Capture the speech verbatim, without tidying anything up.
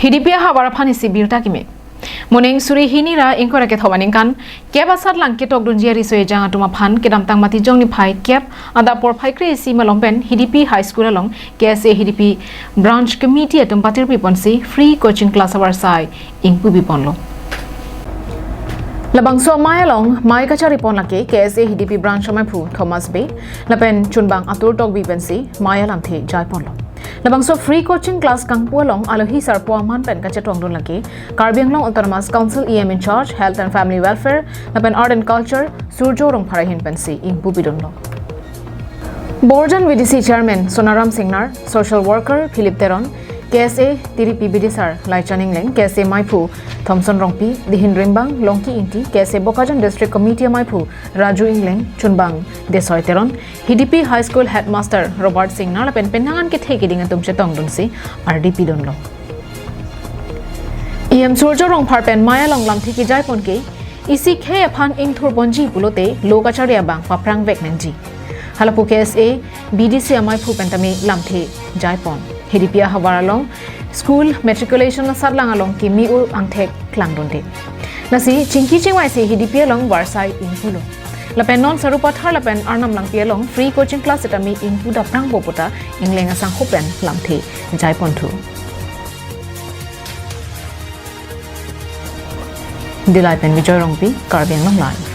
Hidipi ahavar aphan isi birta keme. Moning suri hini ra ingkoi ra kethom aningkan kep asatlang ketokdunji ariso ejang atum aphan kedamtang Matijong niphai kep adap porphai kre-isi malom pen Hidipi High School along K S A Hidipi Branch Committee atum patirpi ponsi free coaching class avarsai ingpupi ponlo. Labangso amei along mei kachari pon lake K S A Hidipi Branch amaiphu Thomas Bey lapen chunbang Atur Tokbi pensi mei alamthe jai ponlo. Labangso free coaching class kangpu along alohi sarpo aman pen kachetongdun lake Karbi Anglong Autonomous Council E M in charge Health and Family Welfare lapen Art and Culture Surjo Rongphar ahin pensi ingpupi dunlo. Borjan V D C Chairman Sonaram Singnar, Social Worker Philip Teron, K S A Tiripi Bidisar Laichan Engleng, K S A maiphu Thomson Rongpi, Dihin Rimbang, Longki Ingti, K S A Bokajan District Committee amaiphu Raju Engleng, chunbang Desoi Teron, Hidipi High School Headmaster Robert Singnar lapen penang an kethe keding atum chetongdunsi ardi pidunlo. E M Surjo Rongphar pen mei along lamthe kejai pon ke isi khei aphan ingthur ponji pulote lo kachari abang paphrang vek nangji. Halapu K S A B D C amaiphu pen tame lamthe jai pon. Hidipi ahavar along school matriculation asatlang along kimi-u angthek klangdunde. Lasi chingki chingvaisi Hidipi along varsai ingpulo. Lapen non Sarupathar lapen Arnam Langpi along free coaching class setame ingpu daprangpo puta Engleng asangho pen lamthe jai ponthu. Dillai pen Bijoy Rongpi, Karbi Anglong Live.